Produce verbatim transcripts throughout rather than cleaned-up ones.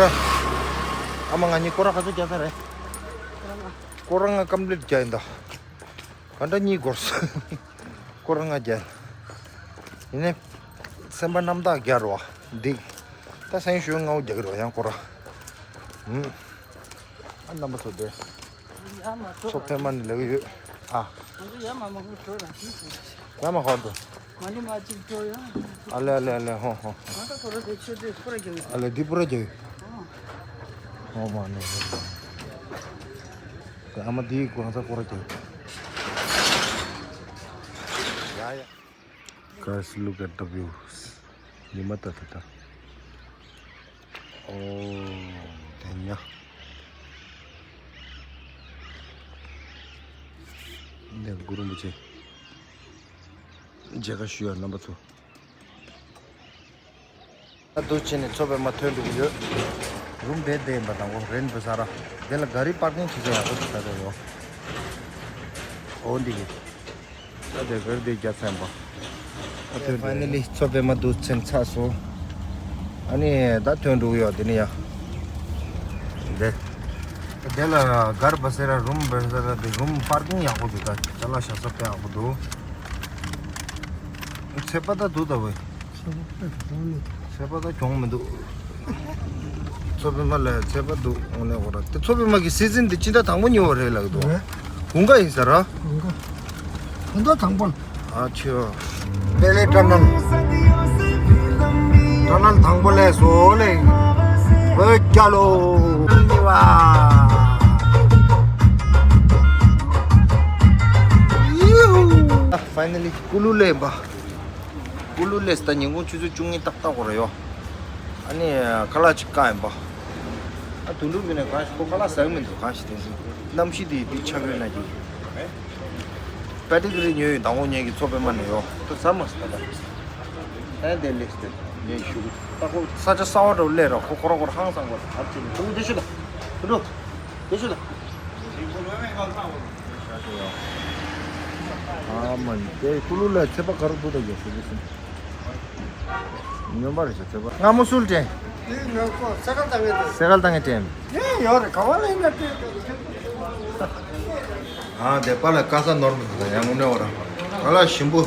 ཨ་མ་ང་གཉིས་སྐོར་ར་ག་ཚོད་རྒྱག་ས་རེད། སྐོར་ར་ང་ཀམ་པི་ལིཊ་རྒྱག་ཡིན་ད། ག་འདྲ་གཉིས་འགོར་སོང་། སྐོར་ར་ང་རྒྱག་ཡིན་ནས། སེམས་པ་རྣམ་དག་རྒྱག་རོགས་འདི། ད་སེམས་ཤུགས་ངའོ་རྒྱག་རོགས་ཡང་སྐོར་ར། ཨུམ། ཨ་རྣམ་པ་ཚོ་དེ། ཡ་མ་ཚོ། ཚོ་ཕེ་མ་ནི་ལེགས་ཡོད། ཨ། ང་ཚོ་ཡ་མ་མང་པོ་འགྲོ་ར་ཤི་སོང་། ཡ་མ་ཧོར་དུ། མ་ནི་མ་གཅིག་འགྲོ་ཡ། ཨ་ལེ་ཨ་ལེ་ཨ་ལེ་ཧོ་ཧོ། ང་ཚོ་ཁོ་ར་དེ་ཆོས་དེ་ཁོ་ར་རྒྱབ་ཡོད། ཨ་ལེ་འདི་པུ་ར་རྒྱབ་ཡོད། ཨོ་མ་ནི་ཧོ་ཧོ། ཨ་མ་འདི་ཁོ་ར་ཚ་ཁོ་ར་རྒྱབ་ཡོད། ཡ་ཡ། Guys, look at the views. ཉི་མ་ད་ད་ད། ཨོ། དེ་ཉ། འདི་གུ་རུ་རིན་པོ་ཆེ། མཇལ་ཁ་ཞུ་ཡ་རྣམ་པ་ཚོ། ད་དུ་ཕྱིན་ནས་མཚོ་པདྨ་ཐོན་འགྲོ་གི་ཡོད། རུམ་བེད་དེ་ཡིན་པ་དང་གོ་རེན་པོ་ས་ར། དེ་ལ་ག་རི་པར་ཀིང་བྱེད་ས་ཡག་པོ་ཞིག་ད་ད་ཡོད། འོ་འདི་གི། ད་དེ་གར་དེ་རྒྱ་ཚན་པ། ཨ་ཐོན་ཕའི་ནལ་ལི་མཚོ་པདྨ་དུ་ཕྱིན་ཚར་སོང་། ཨ་ནི་ད་ཐོན་འགྲོ་གི་ཡོད་དེ་ནི་ཡ། དེ། དེ་ལ་གར་པ་ཟེར་ར་རུམ་བེད་ས་ར་དེ་རུམ་པར་ཀིང་ཡག་པོ་འདུག་ད་ཅ་ལག་བཞག་ས་དཔེ་ཡག་པོ་འདུག་ཚད་པ་ད་འདུག་ད་བས། ཚད་པ་ད་གྱོང་མི་འདུག་མཚོ་པདྨ་ལ་ཚད་པ་འདུག་དངོས་གནས་ཁོ་ར་དེ་མཚོ་པདྨ་གི་སི་ཛིན་འདི་ཕྱི་ཟླ་དང་པོ་ཉོ་བ་རེད་ལགས་འདུག་རེད། དགུན་ཁ་ཡིན་ས་ར། དགུན་ཁ། ད་ལྟ་དང་པོ། ཨ་ཆོ། པེ་ལེ་ཊ་ནལ། ཊ་ནལ་དང་པོ་ལས་བཟོ་ལས། བོད་རྒྱལ་ལོ། ཕའི་ནལ་ལི་ཀུ་ལུ་ལས་པ། ཀུ་ལུ་ལས་ད་ཉིན་གུང་ཆུ་ཚོད་བཅུ་གཉིས་ཏག་ཏག་གོ་ར་ཡོ། ཨ་ནི་ཁ་ལག་ཅིག་བཀག་ཡིན་པ། ཨ་དུ་འགྲུབ་ཡིན་ན་གང་ཞིག་ཁོ་ཁ་ལག་ཟ་གི་མི་འདུག་གང་ཞིག་དེ་བཞིན་གནམ་གཤིས་དེ་དེ་ཆགས་ཡོད་ན་གི། པེ་ཏི་ཀི་རི་ཉོས་ཡོད་དང་པོ་ཉལ་གི་མཚོ་པདྨ་ནས་ཡོ། ད་ཟ་མ་ཟ་ད། ཨ་དེ་ལེགས་དེ་ཉལ་ཞུ་གི་ད་ཁོ་ས་ཆ་གསར་པ་འདྲ་བོ་སླེབས་ར་ཁོ་ཁོ་ར་ཁོ་ར་ཧང་སང་གོ་ད་ཨ་ཅེ་ནི་ཁོ་དེ་ཤི་ད། དུ་འགྲུབ། དེ་ཤི་ད། ཨ་མ་ནི་དེ་ཀུ་ལུ་ལ་ཚད་པ་ག་རུ་འདུག་ད་ཡོད་ཟེར་གི་སོང་། ཉོན་པ་རེད་ཤག་ཚད་པ། སྔ་མོ་སུལ་དྲན། དེ་ང་ཁོ་སེ་ཀལ་བཏང་ངེས་དྲན། སེ་ཀལ་བཏང་ངེས་དྲན། དེ་ཡོད་རེད་ག་བ་ལ་ཡིན་ན་དྲན། ཨ་དེ་པ་ལ་ཀ་ས་ནོར་མི་འདུག་ད་ཡང་ངོ་ནས་འོ་ར། ཨ་ལ་ཞིམ་པོ།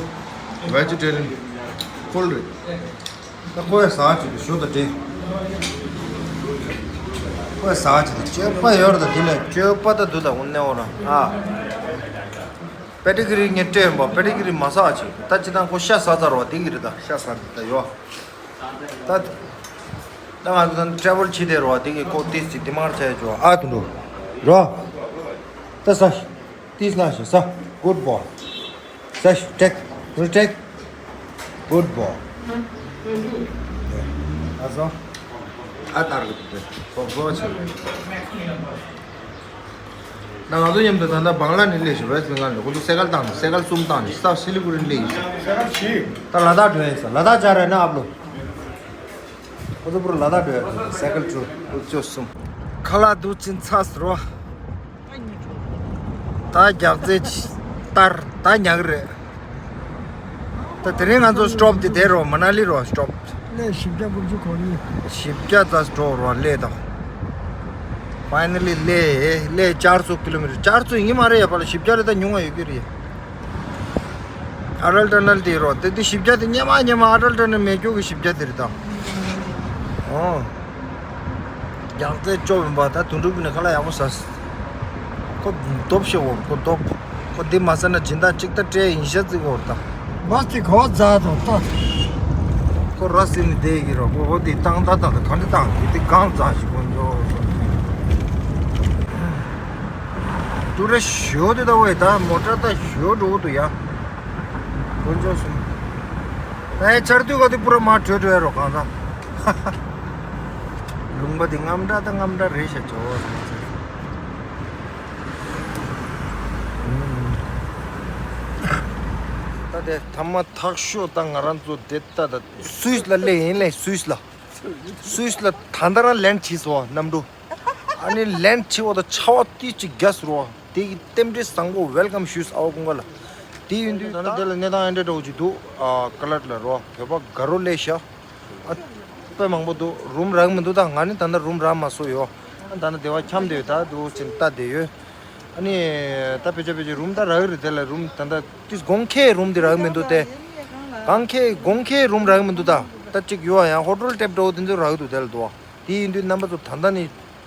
ཝེ་ཇི་ཊེ་རི་ཡན་ཕུལ་རེད། ད་ཁོ་ཡ་ཟ་ཅིག་ཏུ་ཞུ་ད་དྲན། ཁོ་ཡ་ཟ་ཅིག་ཏུ་སྤྱོད་པ་ཡོད་རེད་ད་དེ་ལས་སྤྱོད་པ་ད་འདུག་ད་དངོས་གནས་འོ་ར་ཨ། པེ་ཏི་ཀི་རི་ངས་སྤྲད་ཡོང་པ་པེ་ཏི་ཀི་རི་མ་ཟ་ཅིག་ད་ཅི་ད་ཁོ་ཤ་ཟ་ཚར་བ་དེ་གི་རེད་ད་ཤ་ཟ་འདི་ད་ཡོ། ད་ད་ང་ཚོ་ཊ་རེ་ཝལ་བྱེད་དེ་རོ་དེ་གི་ཁོ་ཏིས་ཅིག་དེ་མར་ཆ་ཡ་ཅོ་ཨ་དུ་འགྲོ་རོ། ད་ཟ། ཏིས་ན་ཤ་ཟ། Good boy. ཟ་ཤ་ཊེག་རི་ཊེག Good boy. ཨ་ཟོ། ཨ་ཏར་གི་དུ་ཏེ་ཟོ་ཟོ་ཆེ། ད་ང་ཚོ་མཉམ་དུ་ད་ལྟ་བང་ལ་ནས་སླེབས་ཤིང་ཝེ་སི་ཊི་བེང་གལ་ནས་ཁོ་ཚོ་སེ་ཀལ་བཏང་ནས་སེ་ཀལ་གསུམ་བཏང་ནས་ས་སི་ལི་གུ་རི་སླེབས་ཡིན་ས། ད་ལ་དྭགས་འགྲོ་ཡིན་ས་ལ་དྭགས་ཅར་རེད་ན་ཨབ་ལོ། ཁོ་ཚོ་པུ་ར་ལ་དྭགས་འགྲོ་ཡ་སེ་ཀལ་ཅུ་ཨུ་ཅོ་གསུམ། ཁ་ལག་འདུག་ཅིན་ཚ་ཟེར་བ། ད་རྒྱག་རྩེ་ལྟར་ད་ཉག་རེད། ད་དེ་རིང་ང་ཚོ་སི་ཊོབ་དེ་དེ་རོ་མ་ན་ལི་རོ་སི་ཊོབ། ལས་བཞི་བརྒྱ་དགུ་བཅུ་གོ་གཉིས། བཞི་བརྒྱ་རྩ་སི་ཊོབ་རོ་ལས་དང་། ཕའི་ནལ་ལི་ལས་ལས་བཅར་ཚོ་ཀི་ལོ་མི་ཊར་བཅར་ཚོ་ཡིན་མ་རེད་ཡ་པ་ལ་བཞི་བརྒྱ་ལས་ད་ཉུང་བ་ཡོད་ཀྱི་རེད། ཨ་ཊལ་ཊ་ནལ་དེ་རོ་དེ་དེ་བཞི་བརྒྱ་དེ་སྙེ་མ་སྙེ་མ་ཨ་ཊལ་ཊ་ནལ་མེད་རྒྱུ་གི་བཞི་བརྒྱ་དེ་རེད་ད། ཨོ། རྒྱག་རྩེ་སྐྱོ་བིན་པ་ད་དུང་སྒྲུབ་ནས་ཁ་ལག་ཡག་པོ་ཟ། ཁོ་སྟོབས་ཤེས་འོ་ཁོ་སྟོབས། ཁོ་འདི་མ་ཟ་ན་སྦྱིན་བདག་གཅིག་ད་སྤྲད་ཡིན་ཤ་ཙིག་འོ་ད། མ་སྟེ་གོ་རྫ་དང་ལྟ། ཁོ་ར་སི་ནི་བསྡད་ཀྱི་རོ་ཁོ་འོ་དེ་བཏང་ད་ད་ད་ག་འདྲ་བཏང་གི་དེ་གང་རྫ་ཞིག་དཀོན་མཆོག་ཏུ་རེ་ཞོ་དེ་ད་བས་ད་མོ་ཊ་ད་ཞོ་འགྲོ་གི་འདུག་ཡ། དཀོན་མཆོག་གསུམ། ད་ཡ་ཆར་དུས་ག་དེ་པུ་ར་མ་བྲོས་བྲོས་རོ་གང་ད། ལུང་པ་འདི་རྔམ་དྲག་དང་རྔམ་དྲག་རེད་ཤག་ཇོ་བོ། ད་དེ་ཐ་མ་ཐག་ཤོས་ད་ང་རང་ཚོ་དེ་ལྟ་ད་སུད་སི་ལ་སླེབས་ཡིན་ལེ་སུད་སི་ལ། སུད་སི་ལ་ད་ལྟ་རང་ལེན་ཌ་བྱས་སོང་གནམ་གྲུ། ཨ་ནི་ལེན་ཌ་བྱས་བ་ད་ཆར་པ་ཏི་ཅིག་རྒྱག་སོང་བ་དེ་གི་རྟེན་འབྲེལ་བཟང་པོ་ཝེལ་ཀམ་ཞུས་ཨ་བ་ཀུན་དགའ་ལ། དེ་ཡིན་དུས་ད་ལྟ་དེ་ལ་གནས་སྟངས་ཨེ་འདྲ་འདྲ་བོ་ཅིག་འདུག་ཨ་ཀ་ལར་ལ་རོ་བོད་པ་དགའ་རོ་སླེབས་ཤག་ཨ། དཔེ་མང་པོ་འདུག་རུམ་རག་མི་འདུག་ད་ང་ནི་ད་ལྟ་རུམ་རག་མ་སོང་ཡོད། ཨ་ད་ལྟ་སྡེ་བ་འཁྱམས་བསྡད་ཡོད། ད་འདུག་ཅིང་ལྟ་བསྡད་ཡོད། ཨ་ནི་ད་ཕལ་ཆེར་ཕལ་ཆེར་རུམ་ད་རག་གི་རེད། དེ་ལ་རུམ་ད་ལྟ་ཏིས་དགོང་ཁའི་རུམ་དེ་རག་མི་འདུག་སྟེ། གང་ཁའི་དགོང་ཁའི་རུམ་རག་མི་འདུག་ད་ད་ཅིག་ཡོད་ཡང་ཧོ་ཊེལ་ཊེབ་འདྲ་བོ་དེ་ཚོ་རག་གི་འདུག་དེ་ལ་འདུག་དེ་ཡིན་དུས་རྣམ་པ་ཚོ་ད་ལྟ་ནི་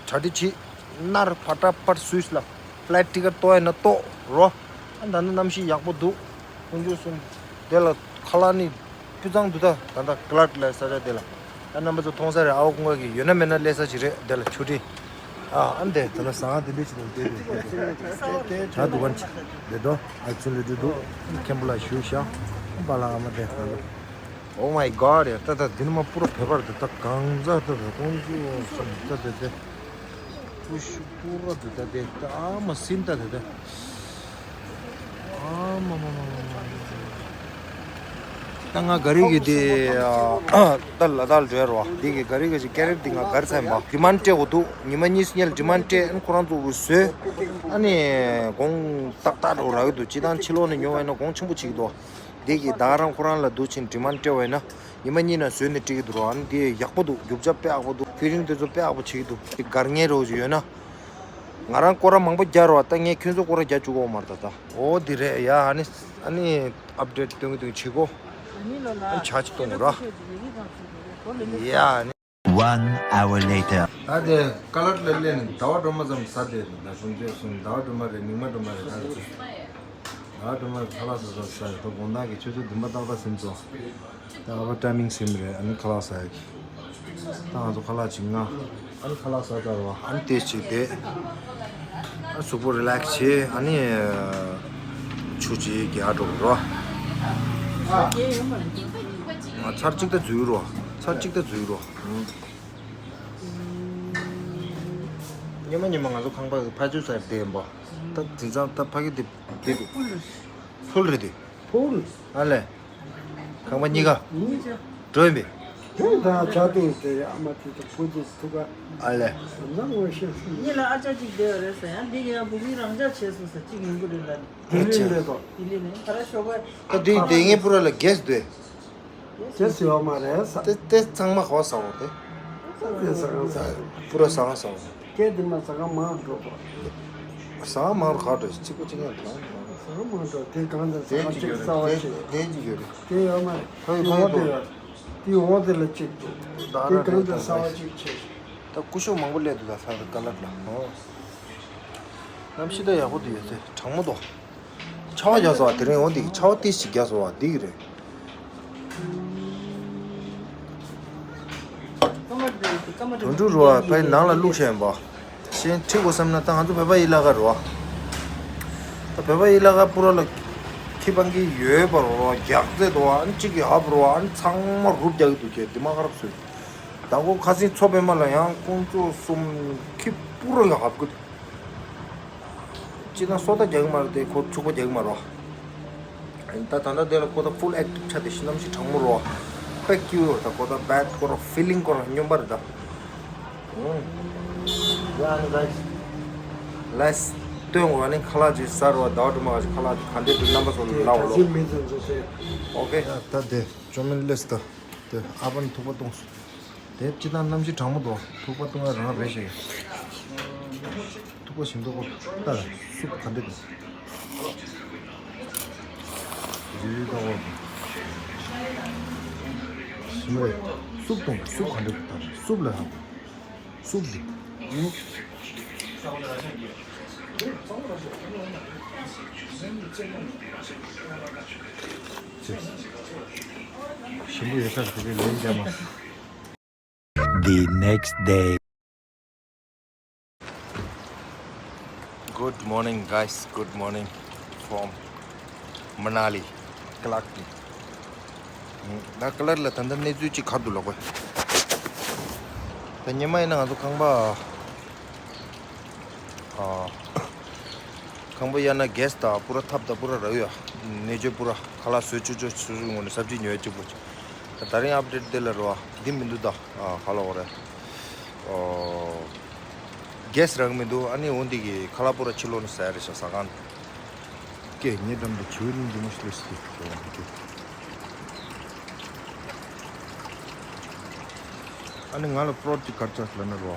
གྲ་སྒྲིག་བྱེད། ནར་ཕ་ཏྲ་ཕར་སུད་སི་ལ་ཕ་ལའི་ཊི་ཀེ་ཊི་གཏོང་ཡ་ན་གཏོང་རོགས། ཨ་ད་ནི་གནམ་གཤིས་ཡག་པོ་འདུག་དཀོན་མཆོག་གསུམ། དེ་ལ་ཁ་ལག་ནི་སྤུས་གཙང་འདུག་ད་ད་ལྟ་ཀ་ལར་ལ་ས་ཆ་དེ་ལ། ཨ་རྣམ་པ་ཚོ་མཐོང་ས་རེད། ཨ་བ་ཀུན་དགའ་གི་ཡོད་ན་མེད་ན་སླེབས་ས་ཞིག་རེད། དེ་ལ་ཆུ་ཁྲི། ཨ་ཨ་འདས་ད་ལྟ་ཟ་ཁང་དེ་འདྲ་ཞིག་དང་དེ་རེད། ད་འདུ་ཁང་ཆེ་དེ་དོ་ཨེག་ཆུ་ལི་འདུག་མཁན་པོ་ལ་ཞུ་ཤག་པཱ་ལགས་ཨ་མ་དེ་ད་ལྟ། Oh my god ཡ། ད་ད་འདི་ནི་མ་པུ་ར་བོད་པར་འདུག་ད་གང་ཟག་ད་ད་ཀོང་ཇུ་སམ་ད་དེ་དེ། པུ་ཤུ་པུ་ར་འདུག་ད་དེ་ད་ཨ་མ་སིན་ད་དེ་དེ། ཨ་མ་མ་མ་མ་མ། ད་ང་ག་རི་གི་དེ་ད་ལ་དྭགས་འགྲོ་ཡ་རོ། འདི་གི་ག་རི་གི་ཅིག་ཀེ་རེ་ཊི་འདི་ང་གར་ཚ་ཡིན་པ། ཌི་མན་ཌི་སྤྲད་དགོས་འདུག་ཉི་མ་གཉིས་སུ་ཉལ་ཌི་མན་ཌི་སྤྲད། ཨ་ནི་ཁོ་རང་ཚོ་གི་བཟོས། ཨ་ནི་དགོང་ཏག་ཏག་འགྲོ་རག་གི་འདུག་སྤྱི་བཏང་ཕྱི་ལོགས་ནས་ཉོ་བ་ཡིན་ན་དགོང་ཆེན་པོ་བྱེད་ཀྱི་འདུག་འདི་གི་ད་རང་ཁོ་རང་ལ་འདུག་ཕྱིན་ཌི་མན་ཌི་སྤྲད་པ་ཡིན་ན། ཉི་མ་གཉིས་ནང་བཟོས་ནས་སྤྲད་ཀྱི་འདུག་རོ། ཨ་ནི་འདི་ཡག་པོ་འདུག་རྒྱུ་ཆ་དཔེ་ཡག་པོ་འདུག་ཕི་ཊིང་དེ་ཚོ་དཔེ་ཡག་པོ་བྱེད་ཀྱི་འདུག་དེ་གར་ངེས་རོ་ཡོད་ན། ང་རང་སྐོར་ར་མང་པོ་རྒྱག་རོ། ད་ངས་ཁྱོད་ཚོ་སྐོར་ར་རྒྱག་བཅུག་གོ་མ་རེད་ད་ད། འོ་འདི་རེད་ཡ། ཨ་ནི་ཨ་ནི་ཨབ་ཌེཊ་སྟོན་གྱི་འདུག་བྱེད་གོ། ཨ་ནི་ཆ་ཅིག་གཏོང་དགོས་ར། ཡ་ཨ་ནི། One hour later. ད་དེ་ཀ་ལར་ལ་སླེབས་ནས་ཟླ་བ་སྒྲོལ་མ་ཙམ་ཟ་བསྡད་འདུག་ད་ཁོང་ཚོས་གསུངས་ཟླ་བ་སྒྲོལ་མ་རེད། ཉི་མ་སྒྲོལ་མ་རེད། ད་ཟླ་བ་སྒྲོལ་མ་ཁ་ལག་ཟ་ཟ་ཟ་ཡོད། ད་དགོང་དག་གི་ཆུ་ཚོད་བདུན་པ་ཏག་ཏག་ཟིན་སོང་། ད་ཨ་ཕ་ཊའི་མིང་ཟིན་རེད། ཨ་ནི་ཁ་ལག་ཟ་ཡག་གི། ད་ང་ཚོ་ཁ་ལག་ཅིག་མངགས། ཨ་ནི་ཁ་ལག་ཟ་ཚར་བ། ཨ་ནི་ཏེ་ཅིག་བསྡད། ཨ་གཟུགས་པོ་རི་ལེག་སི་བྱེད། ཨ་ནི་ཆུ་ཅིག་རྒྱག་འགྲོ་དགོས་རོ། ཚར་གཅིག་ད་འཛུལ་རོ། ཚར་གཅིག་ད་འཛུལ་རོ། ཉི་མ་ཉི་མ་ང་ཚོ་ཁང་པ་གི་ཕ་ཆུ་ཟ་བསྡད་ཡིན་པ། ད་དེང་སང་ད་ཕ་གི་དེ་དེ་འདུག་ཕུལ་རེད་དེ། ཕུལ། ཨ་ལས། ཁང་པ་གཉིས་ཀ་གཉིས་ཀ་འགྲོ་ཡིན་པས། དེ་ད་ཆ་དུ་དེ་ཨ་མ་དེ་དང་ཕུ་དེ་ཐུག་ག་ཨ་ལས། ཟམ་ཟམ་ངོ་ཤེས་སུ་གཉིས་ལ་ཨ་ཅག་ཅིག་བསྡད་ཡོད་རེད་ཟེར། ཡང་འདི་ག་ཡང་བུ་མོའི་རང་འཇགས་བྱས་སོང་ཟེར། གཅིག་ཡོང་གི་རེད་ལ། ཨ་ལི་ལི་ལས་དོ། ལི་ལི་ནས་ཕ་ར་ཤོག་ག་ད་དེ་དེ་ངའི་པུ་ར་ལ་གེས་སྡོད། ཅེས་ཡོད་མ་རེད་ས། དེ་དེ་ཚང་མ་གོ་ས་འོ་དེ། ས་དེ་ས་གང་ས། པུ་ར་ས་གང་ས་འོ། སྐད་དེ་མ་ས་གང་མང་འགྲོ་པ། ས་གང་མང་རུ་ག་འགྲོ་གཅིག་པ་གཅིག་ཡང་དང་། ས་གང་མང་འགྲོ་དེ་གང་དེ་ས་གང་གཅིག་ས་བ་གཅིག་དེ་གཅིག་ཡོད་རེད། དེ་ཡོད་མ་རེད། ཧོ་དེ་ཧོ་འོ་དེ་ཡོད། དེ་འོ་དེ་ལ་གཅིག་འདུག་ད་དེ་ར་གང་རེད་དེ་ད་ས་བ་རེད། གཅིག་ཆེ། ད་སྐུ་ཞབས་མང་པོ་སླེབས་འདུག་ད་ས་དེ་ཀ་ལར་ལ་ཧོ། གནམ་གཤིས་ད་ཡག་པོ་འདུག་ཡོད་ཚད་གྲང་མོ་འདུག་ཆར་པ་རྒྱག་སོང་བ། དེ་རིང་འོ་འདི་ཆར་པ་ཏིས་ཞིག་རྒྱག་སོང་བ་འདི་གི་རེད། དོན་གྲུབ་རུ་བ་ཕའི་ནང་ལ་བླུགས་བཞག་ཡིན་པ། གཞན་ཁྲིད་དགོས་བསམ་ན་ད་ང་ཚོ་བོད་པ་ཡི་ལ་ཁ་རུ་བ། ད་བོད་པ་ཡི་ལ་ཁ་པུ་ར་ལ་ཁྱི་པང་གི་ཡོད་པ་རུ་བ་རྒྱག་རྩེད་དོ་བ་ཨན་གཅིག་གི་ཧབ་རུ་བ་ཨན་ཚང་མ་རུབ་རྒྱག་གི་འདུག་ཁྱེད་འདི་མ་ཁ་རབ་སོད། ད་ཁོ་ཁ་སང་མཚོ་པད་མ་ལ་ཡང་ཁོང་ཚོ་གསུམ་ཁྱི་པུ་ར་ལ་ཧབ་གི་འདུག་སྤྱིར་ན་སོ་ད་རྒྱག་གི་མ་རེད་དེ་ཁོ་ཕྱུག་པོ་རྒྱག་གི་མ་རེད། ད་ད་ལྟ་དེ་ལ་ཁོ་ད་ཕུལ་ཨེག་ཊིབ་ཆགས་དེ་ཤི་གནམ་གཤིས་གྲང་མོ་རེད། དཔེ་ཀིའུ་ད་ཁོ་ད་བེད་ཁོ་ར་ཕི་ལིང་ཁོ་ར་སྙོམས་པ་རེད་ད། ཡ་ནི་ག་ལེས་སྟོན་དགོས་ནི་ཁ་ལག་ཅིག་ཟ་རོ། ཟླ་བ་དུ་མ་ག་ཅིག་ཁ་ལག་ཅིག་ག་འདྲས་འདུག་རྣམ་པ་ཚོ་ལ་ལབ་འོ་ལོ། ཨོ་ཁེ། ད་དེ་ཅོ་མིན་ལེས་ད་དེ་ཨ་པན་ཐུག་པ་གཏོང་སོང་། དེ་སྤྱི་བཏང་གནམ་གཤིས་གྲང་མོ་འདུག་ཐུག་པ་བཏུང་ཡ་རང་རེད་ཤག་ཐུག་པ་ཞིམ་མདོག་ཁ་ལྟ་ལ་སུབ་ག་འདྲ་འདུག་རི་རི་ལྟ་བ་ཞིམ་རེད། སུབ་བཏུང་སུབ་ག་འདྲ་འདུག་ད་སུབ་ལ་ཧ་གོ་སུབ་འདི། ཞིམ་པོ་ཡོད་ས་རེད། དེ་ལན་རྒྱག་མ། The next day. Good morning, guys. Good morning from Manali, Kalahasti. ད་ཀ་ལར་ལ་ད་ལྟ་གནས་ཚུལ་གཅིག་ག་རེ་འདུག་ལབ་དགོས། ད་ཉི་མ་ཡིན་ན་ང་ཚོ་ཁང་པ། ཨ། ཁང་པ་གཡར་ན་གེས་དང་པུ་ར་ཐབ་དང་པུ་ར་རག་ཡོད། ནེ་ཅོ་པུ་ར་ཁ་ལག་བཟོས་ཆོག་ཆོག་སོ་སོའི་ངོས་ནས་སབ་ཇི་ཉོ་ཡ་གཅིག་པོ། ད་རིང་ཨབ་ཌེཊ་དེ་ལ་རོ་འདི་མི་འདུག་ད། ཨ་ཁ་ལག་འོ་རེད། ཨོ། གེས་རག་མི་འདུག་ཨ་ནི་འོ་འདི་གི་ཁ་ལག་པུ་ར་ཕྱི་ལོགས་ནས་ཟ་ཡ་རེད་ཤག་ཟ་ཁང་། ཀྱེ་ངའི་འགྲམ་དུ་བྱིའུ་གླིང་འདི་མོ་ཞིག་སླེབས་སོང་། ཨ་ནི་ང་ལ་ཕོ་རོ་ཊི་ཅིག་ག་རེ་ཆགས་ལབ་ན་རོ།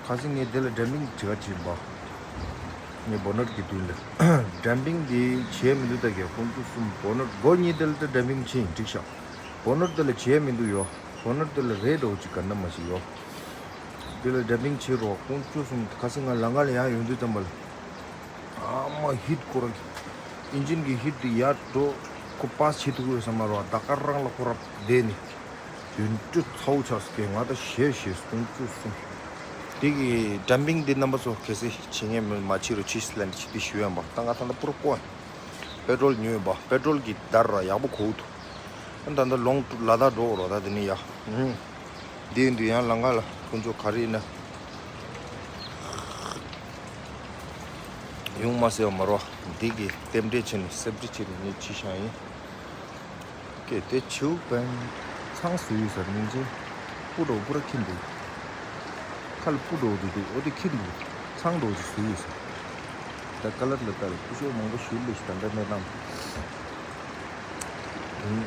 ཁ་སང་ངས་དེ་ལ་ཌམ་པིང་བྱེད་ག་ཕྱིན་པ། ངས་བོ་ནོཊ་གི་མདུན་ལ། ཌམ་པིང་དེ་བྱས་མི་འདུག་ད་གས་དཀོན་མཆོག་གསུམ། བོ་ནོཊ་སྒོ་གཉིས་དེ་ལ་ད་ཌམ་པིང་ཕྱིན་འགྲིག་ཤག་བོ་ནོཊ་དེ་ལ་བྱས་མི་འདུག་ཡོ། བོ་ནོཊ་དེ་ལ་རེད་འགྲོ་ཅིག་ག་ན་མ་ཞིག་ཡོ། དེ་ལ་ཌམ་པིང་བྱེད་རོགས། དཀོན་མཆོག་གསུམ། ཁ་སང་ང་ལམ་ཁ་ལ་ཡར་ཡོང་དུས་ཙམ་པ་ལ། ཨ་མ་ཧིཊ་ཁོ་ར། ཨིན་ཇིན་གྱི་ཧིཊ་དེ་ཡར་འགྲོ། ཁོ་པཱས་བྱེད་ཐུབ་ཀྱི་ཡོད་ས་མ་རེད་བ། ད་ག་རང་ལ་ཁོ་ར་བསྡད་ནས། དུད་འགྲོ་ཚ་བོ་ཆགས་སོང་། ང་ད་ཞེད་ཞེད་སོང་། དཀོན་མཆོག་གསུམ། དེ་གི་ཌམ་པིང་དེ་རྣམ་པ་ཚོ་གལ་སྲིད་བྱེད་མཁན་མེད་མ་བྱེད་རོགས་བྱེད་ཟེར་ལབ་ནས་ཕྱི་དེ་ཞུ་ཡ་ཡིན་པ། ད་ང་ད་ལྟ་པུ་ར་བཀོ་ཡ། པེ་ཊྲོལ་ཉོས་ཡོད་པ། པེ་ཊྲོལ་གྱི་དར་ར་ཡག་པོ་གོ་འདུག་ཨ་ད་ལྟ་ལོང་ལ་དྭགས་འགྲོ་རོགས། ད་དེ་ནས་ཡ། ཨུམ། འདི་ཡིན་དུས་ཡང་ལམ་ཁ་ལ་དཀོན་མཆོག་ག་རེ་ཡིན་ན། ཡོང་མ་ཟེར་བ་མ་རོ། འདི་གི་རྟེན་འབྲེལ་བྱས་ནས་སེམས་ཁྲལ་བྱས་ནས་ངས་བྱས་ཤག་ཡིན། ཀེ་དེ་ཆིའུ་པན་ཚང་སུ་ཡོད་ཟེར་མིན་ཅི། སྤུ་འདྲ་པོ་པུ་ར་འཁྱེར་འདུག་ཁ་ལ་སྤུ་འདྲ་པོ་འདུག་འདུག་འོ་དེ་འཁྱེར་འདུག་ཚང་འདྲ་པོ་ཅིག་སུ་ཡོད་ཟེར། ད་ཀ་ལར་ལ་ལྟ་རེ། སྐུ་ཞབས་མང་པོ་ཞིག་ལས་ཤིག་ད་ལྟ་གནས་སྟངས། ཧུམ།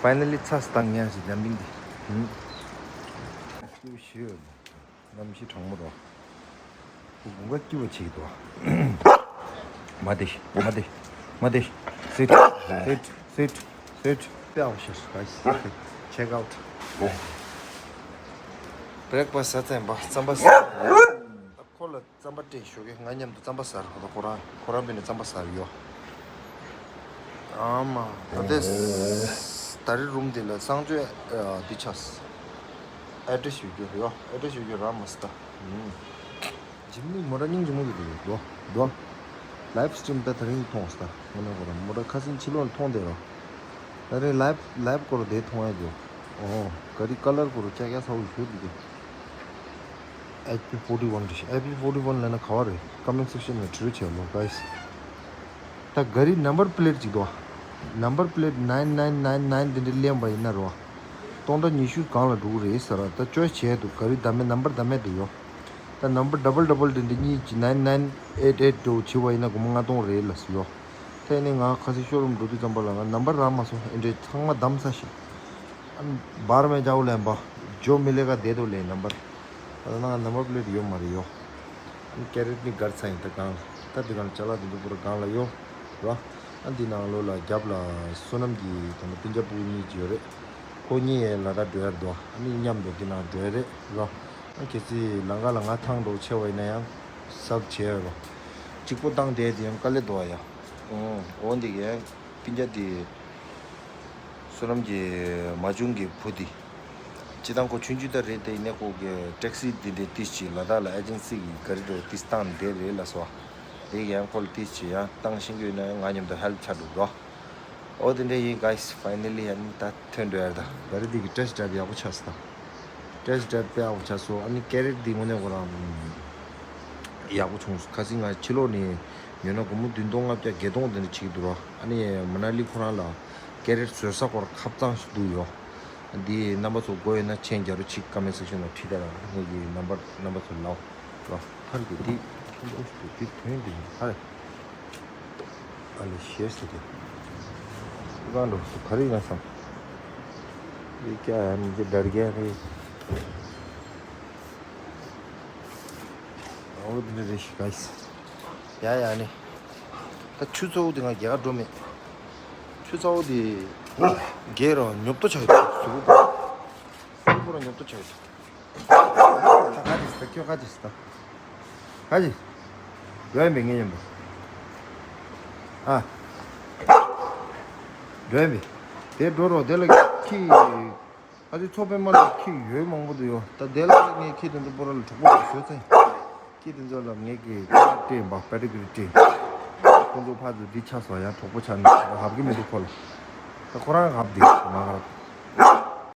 ཕའི་ནལ་ལི་ཚར་སོང་། ད་ངས་ཞིག་ལམ་རིང་འདི། ཧུམ། སྐྱིད་པོ་ཞིག་ཡོད། གནམ་གཤིས་གྲང་མོ་རོ། དགུན་ཁ་སྐྱིད་པོ་བྱེད་ཀྱི་འདུག་ཨ། མ་བདེ་ཤི། མ་བདེ། མ་བདེ་ཤི། Sit, sit, sit, sit. དཔེ་ཡག་པོ་ཤར་སོང་། Guys, check out. Breakfast ཟ་ཚར་ཡིན་པ། རྩམ་པ་ཟ། ཁོ་ལ་རྩམ་པ་སྤྲད་ཞོག་གི། ང་མཉམ་དུ་རྩམ་པ་ཟ་ར། ཁོ་ཁོ་རང་ཁོ་རང་བྱས་ནས་རྩམ་པ་ཟ་ར་ཡོ། ཨ་མ། ད་ལྟ་ད་རེས་རུམ་འདི་ལ་གསང་སྤྱོད་འདི་ཆགས། ཨེ་ཌི་རེ་སི་ཞུ་རྒྱུ་ཡོ། ཨེ་ཌི་རེ་སི་ཞུ་རྒྱུ་རག་མ་སོང་ད། ཇི་མི་མོ་ར་སྙིང་རྗེ་མོ་གི་འདུག་དོ། དོ། ལའིབ་སི་ཊི་རིམ་ད་དེ་རིང་མཐོང་སོང་ད། ངོ་ན་ཁོ་རང་མོ་ར་ཁ་སང་ཕྱི་ལོགས་ནས་མཐོང་བསྡད་རོ། ད་རེས་ལའིབ་ལའིབ་སྐོར་དེ་མཐོང་ཡ་འདུག་ཨོ། ག་རི་ཀ་ལར་སྐོར་ཀྱག་ཀྱག་ཚ་བོ་ཞུ་འདུག་གི། ཨེཆ་པི་ཕོར་ཊི་ཝན་རེད། ཨེཆ་པི་ཕོར་ཊི་ཝན་ལབ་ན་ག་བ་རེད། ཀོ་མེན་ཊི་སེག་ཤན་ལ་བྲིས་རོགས་བྱས་ལོ། Guys, ད་ག་རི་ནམ་བར་པི་ལེ་ཊི་ཅིག་འདུག་བ། ནམ་བར་པི་ལེ་ཊི་ནའིན་ནའིན་ནའིན་ནའིན་དེ་འདྲ་ལེན་པ་ཡིན་ན་རོ། སྟོང་ཕྲག་ཉི་ཤུ་སྒང་ལ་འགྲོ་གི་རེད་ཟེར་ར། ད་ཅོའི་སི་བྱས་འདུག་ག་རི་བདག་མེད་ནམ་བར་བདག་མེད་འདུག་ཡོ། ད་ནམ་བར་ཌབ་བལ་ཌབ་བལ་འདི་འདི་གཉིས་ཀྱི་ནའིན་ནའིན་ཨེཊ་ཨེཊ་འདྲ་བོ་བྱས་པ་ཡིན་ན་སྒོར་མོ་ལྔ་སྟོང་རེད་ལབ་སོང་ཡོ། ད་ཡིན་ནའི་ང་ཁ་སང་ཤོ་རུམ་འགྲོ་དུས་ཙམ་པ་ལ་ང་ནམ་བར་རག་མ་སོང་། ཨེ་འདྲས་ཚང་མ་བདམས་ཚར་ཞིག་ཨ་ནི་བར་མེད་ཅག་པོ་ལེན་པ། ཇོ་མི་ལེ་ཀ་བསྡད་འདུག་ལེ་ནམ་བར། ད་ནང་ནམ་བར་པི་ལེ་ཊི་ཡོད་མ་རེད་ཡོ། ཨ་ནི་ཀེ་རེ་ཊི་ནི་སྒར་ཚར་ཡིན་ད་སྒང་ལ། ད་འདི་སྒང་ལ་ཅ་ལག་འདི་ཚོ་པུ་ར་སྒང་ལ་ཡོད་ར། ཨ་འདི་ནང་ལོགས་ལ་རྒྱབ་ལ་བསོད་ནམས་ཀྱི་ད་ནི་སྤུན་ཀྱག་སྤུ་གུ་གཉིས་ཅིག་ཡོད་རེད། ཁོ་གཉིས་ལ་དྭགས་འགྲོ་ཡ་རེད་དོ། ཨ་ནི་མཉམ་དུ་འདི་ནང་འགྲོ་ཡ་རེད་ར། ཨ་གལ་སྲིད་ལམ་ཁ་ལ་ང་ཐང་འགྲོ་ཆེ་བ་ཡིན་ན་ཡང་གཟབ་བྱས་རོ། གཅིག་པོ་བཏང་བསྡད་དེ་ཡང་དཀའ་ལས་འདུག་ཨ་ཡ། ཨོ་འདི་གས་སྤུན་ཀྱག་དེ། བསོད་ནམས་ཀྱི་མ་ཆུང་གི་བུ་དེ། སྤྱིར་བཏང་ཁོ་ཆུང་ཆུང་ད་རེད་དེ། ཡིན་ནའི་ཁོ་གི་ཊེག་སི་འདི་འདྲའི་ཏིས་ཅིག་ལ་དྭགས་ལ་ཨེ་ཇེན་སི་གི་ག་རི་འགྲོ་ཏིས་བཏང་བསྡད་རེད་ལ་སོ། དེ་ཡང་ཁོ་ལ་ཏིས་ཅིག་ཡང་བཏང་ཤེས་ཀྱི་ཡོད་ན་ཡང་ང་མཉམ་དུ་ཧེལ་པ་བྱ་འགྲོ་རོགས། ཨོ་དེ་འདྲ་ཡིན། Guys, finally ཨ་ནི་ད་ཐོན་འགྲོ་ཡ་རེད། ད་ག་རི་འདི་གི་ཊེསི་ཊི་ཌྲའིབ་ཡག་པོ་ཆགས་སོང་ད། ཊེསི་ཊི་ཌྲའིབ་དཔེ་ཡག་པོ་ཆགས་སོང་། ཨ་ནི་ཀེ་རེ་ཊི་འདི་དངོས་གནས་ཁོ་རང་ཡག་པོ་བྱུང་སོང་། ཁ་སང་ང་ཕྱི་ལོགས་ནས་ཉོས་ན་སྒོར་མོ་བདུན་སྟོང་ལྔ་བརྒྱ་བརྒྱད་སྟོང་དེ་འདྲ་བྱེད་ཀྱི་འདུག་ར། ཨ་ནི་མ་ན་ལི་ཁོ་རང་ལ་ཀེ་རེ་ཊི་བཟོ་ས་སྐོར་ཁ་གཙང་ཞིག་འདུག་ཡོ། འདི་རྣམ་པ་ཚོ་དགོས་ཡོད་ན་མཆན་རྒྱག་རོགས་གྱིས། ཀོ་མེན་ཊི་སེག་ཤན་ལ་བྲིས་དང་། ངེད་ཀྱི་ནམ་བར་རྣམ་པ་ཚོ་ལ་ལ་ཧར་གྱི་འདི་ཁོ་འདྲ་ཞིག་འདུག་འདི་དོན་འདི་ཧར། ཨ་ལེ་ཤེས་ཟེར་ཏེ། སྤུ་གང་འགྲོ་སུ་ག་རེ་ཡིན་ན་བསམ། འདི་ཀྱ་ཡ་མི་འདི་ཌར་རྒྱ་རེད། ཨོ་འདི་འདྲ་རེད་ཤི་ག་ཡི། ཡ་ཡ་ནི། ད་ཆུ་ཚ་བོ་འདི་ང་རྒྱག་ག་འགྲོ་མེད། ཆུ་ཚ་བོ་འདི་རྒྱག་རོགས་ཉོབ་ཏོ་ཆགས་ཡོད། གཟུགས་པོ་གཟུགས་པོ་རང་ཉོབ་ཏོ་ཆགས་ཡོད། ད་ཁ་ཅིག་ད་ཁྱོད་ཁ་ཅིག་ད། ཁ་ཅིག་འགྲོ་ཡ་མེད་ངེས་ཉམས་པ། ཨ། འགྲོ་ཡ་མེད། དེ་འགྲོ་རོགས་དེ་ལ་ཁྱི། ཨ་ཙི་ཚོ་པའི་མ་ལ་ཁྱི་ཡོད་མང་པོ་འདུག་ཡོ། ད་དེ་ལ་ངས་ཁྱི་དེ་ཚོ་པོ་ར་ལ་གྲོགས་པོ་ར་བཟོས་ཚེ། ཁྱི་དེ་ཚོ་ལ་ངས་ཀྱི་སྤྲད་པ་པེ་ཏི་གི་རི་སྤྲད། ཁོང་ཚོ་ཕར་ཚུར་འདི་ཆགས་སོང་ཡང་གྲོགས་པོ་ཆགས་ནས་ཧབ་ཀྱི་མི་འདུག་ཁོ་ལ། ད་ཁོ་རང་ཧབ་འདི་མ་ཧབ་